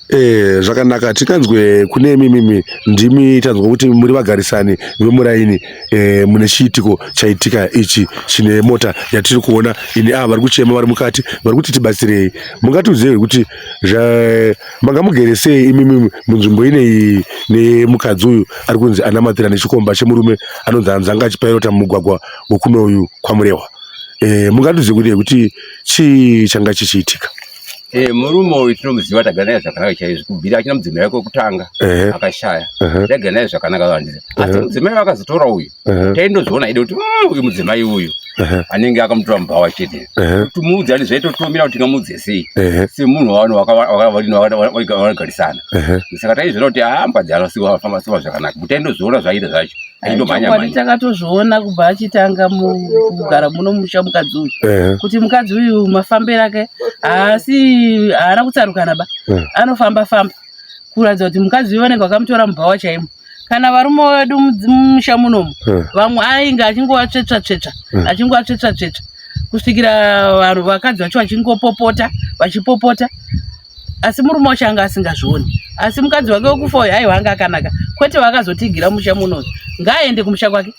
Eh, zvakanaka tikanzwe kune imimi ndimi tanzwa kuti muri vagarisani vemuraini eh, mune chiitiko chaitika ichi chine mota yatiri kuona ini ava vari kuchema vari mukati vari kuti tibatsirei mungatiudzei kuti manga mugere sei imimi munzvimbo ineyi nemukadzi uyu ari kunzi anamatira nechikomba chemurume anonzi hanzi anga achipairota mumugwagwa wekunoyu kwamurehwa eh, mungatiudze kuti kuti chii changa chichiitika Eh, murume uyu tinomuziva tagara naye zvakanaka chaizvo kubvira achina mudzimai wake wekutanga akashaya tagara naye zvakanaka vandiza asi mudzimai wakazotora uyu taindozviona ide kuti mm, uyu mudzimai uyu anenge akamutora mubhawa chete kuti muudze ani zvaitotomira kuti tingamuudze sei semunhu wavanogarisana saka taizviona kuti haambadzi anosiwa famba siwa zvakanaka kuti taindozviona zvaiita zvacho Chokwadi takatozviona kubva achitanga kugara muno musha mukadzi uyu eh. kuti mukadzi uyu mafambiro ake haasi haana kutsarukana ba eh. anofamba famba kuratidza kuti mukadzi uyu vanenge vakamutora mubhawa chaimo kana varume vedu mumusha munomu eh. vamwe ainge achingovatsvetsva tsvetsva achingovatsvetsva tsvetsva kusvikira vanhu vakadzi vacho vachingopopota vachipopota asi murume wacho anga asingazvioni asi mukadzi wake wekufa uyu aiwa anga akanaka kwete vakazotigira musha muno ngaaende kumusha kwake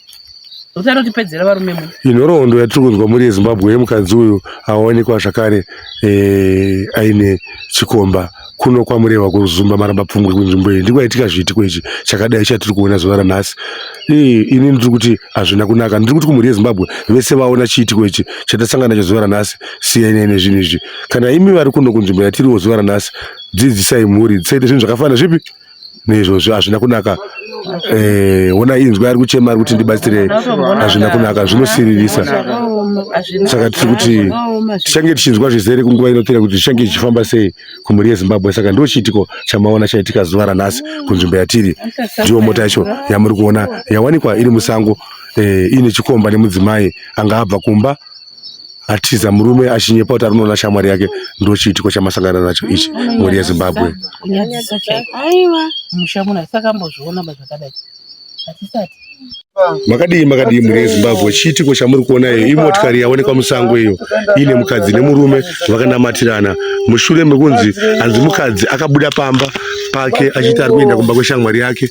nokuti anotipedzera varume muno inhoroondo yatiri kunzwa mhuri yezimbabwe yemukadzi uyu awanikwa zvakare e, aine chikomba kuno kwamurewa kuzumba maramba pfungwe kunzvimbo iyi ndikwaitika zviitiko ichi chakadai chatiri kuona zuva ranhasi ini ndiri kuti hazvina kunaka ndiri kuti kumhuri yezimbabwe vese vaona chiitiko ichi chatasangana nacho zuva ranhasi siyanai nezvinhu izvi kana imi vari kuno kunzvimbo yatiriwo zuva ranhasi dzidzisai mhuri dzisaite zvinhu zvakafanana zvipi neizvozvo hazvina kunaka eh, ona inzwi ari kuchema ari kuti ndibatsirei hazvina kunaka zvinosiririsa saka tiri kuti tichange tichinzwa zvizere kunguva inotera kuti zvichange zvichifamba sei kumhuri yezimbabwe saka ndo chiitiko chamaona chaitika zuva ranhasi kunzvimbo yatiri ndiyo mota yacho yamuri kuona yawanikwa iri musango eh, iine chikomba nemudzimai anga abva kumba atiza murume achinyepa kuti arikunoona shamwari yake ndochiitiko chamasangana nacho ichi mhuri yezimbabwe aiwa musha muno hatisakambozviona ba zvakadai hatisati makadii makadii mhuri yezimbabwe chiitiko chamuri kuona iyo imotikari yaonekwa musango iyo iine mukadzi nemurume vakanamatirana mushure mekunzi hanzi mukadzi akabuda pamba pake achiti ari kuenda kumba kweshamwari yake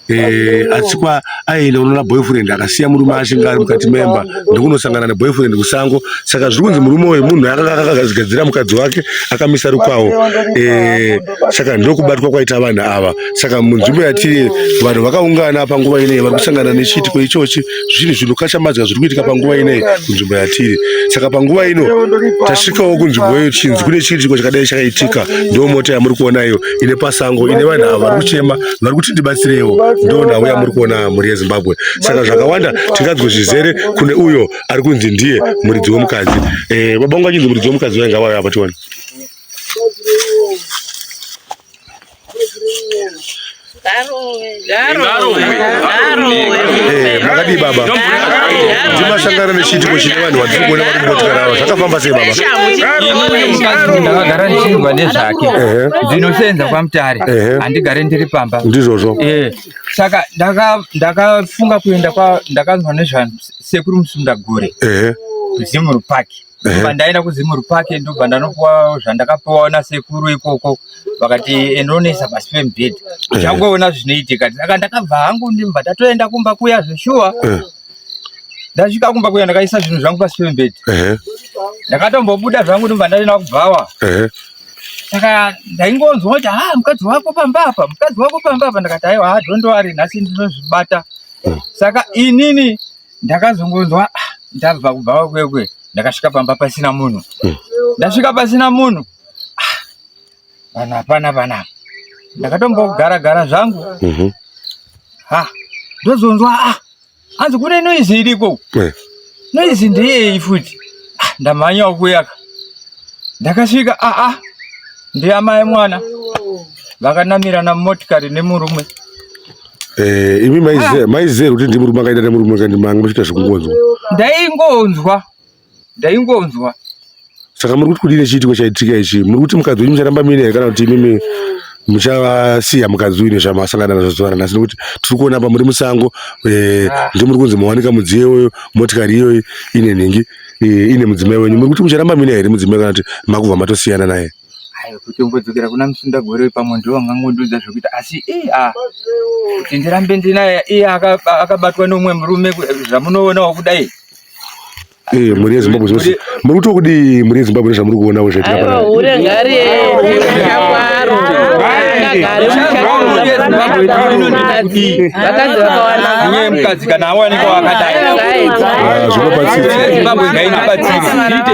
Eh, asi kwa aienda kunoona boyfriend akasiya murume achinge ari mukati memba ndokunosangana neboyfriend kusango saka zviri kunzi murume uyu munhu akanga akagadzira mukadzi wake akamisa rukwawo eh, saka ndokubatwa kwaita vanhu ava saka munzvimbo yatiri vanhu vakaungana panguva ineyi vari kusangana nechiitiko ichochi zvinhu zvinokachamadzwa zviri kuitika panguva ineyi kunzvimbo yatiri saka panguva ino tasvikawo kunzvimbo iyo chinzi kune chiitiko chakadai chakaitika ndo mota yamuri kuona iyo ine pasango ine vanhu ava vari kuchema vari kuti ndibatsireiwo ndo nhau yamuri kuona mhuri yezimbabwe saka zvakawanda tinganzwe zvizere kune uyo ari kunzi ndiye muridzi wemukadzi eh, baba vangu achinzi muridzi wemukadzi vainga vauya apa tione Eh, makadii baba ndimasangana nechiitiko chine vanhu vatiri kuona vari mumotikari ava zvakafamba sei baba ndakagara ndichinzwa nezvake ndinosenza kwamutare handigare ndiri pamba ndizvozvo eh, saka ndakafunga kuenda ndakanzwa nezvasekuru musundagore kuzimuru park ndobva ndaenda kuzimuru park ndobva ndanopuwa zvandakapuwa nasekuru ikoko vakati endoonesa pasi pemubhedha uchangoona zvinoitika saka ndakabva hangu ndibva ndatoenda kumba kuya zveshuwa eh. ndasvika kumba kuya ndakaisa zvinhu zvangu pasi pemubhedha ndakatombobuda zvangu ndobva ndaenda kubhawa saka ndaingonzwa kuti ha mukadzi wako pamba apa mukadzi wako pamba apa ndakati aiwa ha don't worry nhasi ndinozvibata mm. saka inini ndakazongonzwa ah, ndabva kubhawa kwekwe ndakasvika pamba pasina munhu mm. ndasvika pasina munhu ah, vanhu hapana panapa ndakatombogara gara zvangu mhm. ha ndozonzwa ah hanzi kune noise iriko eh. noise ndeyei futi ah, ndamhanya kuyaka ndakasvika aa ah, ah, ndiamai mwana vakanamirana mumotikari nemurume Eh, imi maiziva kuti ndimurume akaita nemurume kandi manga muchiita zvekungonzwa ndaingonzwa ndaingonzwa saka muri kuti kudii nechiitiko chaitika ichi muri kuti mukadzi wenyu mucharamba muine here kana kuti imimi muchavasiya mukadzi uyu nezvamasangana nazvo zuva ranhasi nekuti tiri kuona apa muri musango eh, ah. ndimuri kunzi mawanika mudziyo iyoyo motikari iyoyi ine nhingi eh, ine mudzimai wenyu muri kuti mucharamba muine here mudzimai kana kuti makubva matosiyana naye Ayo kutombodzokera kuna Musundagore pamwe ndiwo angangondiudza zvekuita asi ii a kuti ndirambe ndinaye iye akabatwa neumwe murume zvamunoonawo kudai. Eh, mhuri yeZimbabwe zvose muri kuto kudii mhuri yeZimbabwe nezvamuri kuonawo zvaitika panapa? Aiwa hure ngariende kwaro. Ngagare Vakadzi vakawanda. Iye mukadzi kana awanikwa wakadai. Ah, zvinopa tsitsi.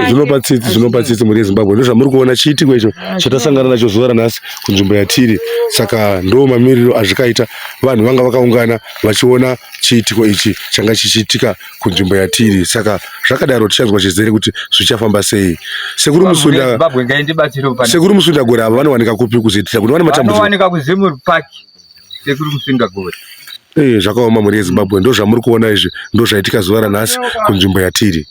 Zvinopa tsitsi, zvinopa tsitsi mhuri yeZimbabwe. Ndozvamuri kuona chiitiko icho chatasangana nacho zuva ranhasi kunzvimbo yatiri. Saka ndo mamiriro azvikaita. Vanhu vanga vakaungana vachiona chiitiko ichi changa chichiitika kunzvimbo yatiri. Saka zvakadaro tichanzwa chizere kuti zvichafamba sei. Sekuru Musunda, Sekuru Musunda Gore ava vanowanika kupi kuzoitira kuti vane matambudziko? Vanowanika kuZimur Park. Sekuru Musingagore. Eh, zvakaoma mhuri yeZimbabwe, ndozvamuri kuona izvi, ndozvaitika zuva ranhasi kunzvimbo yatiri.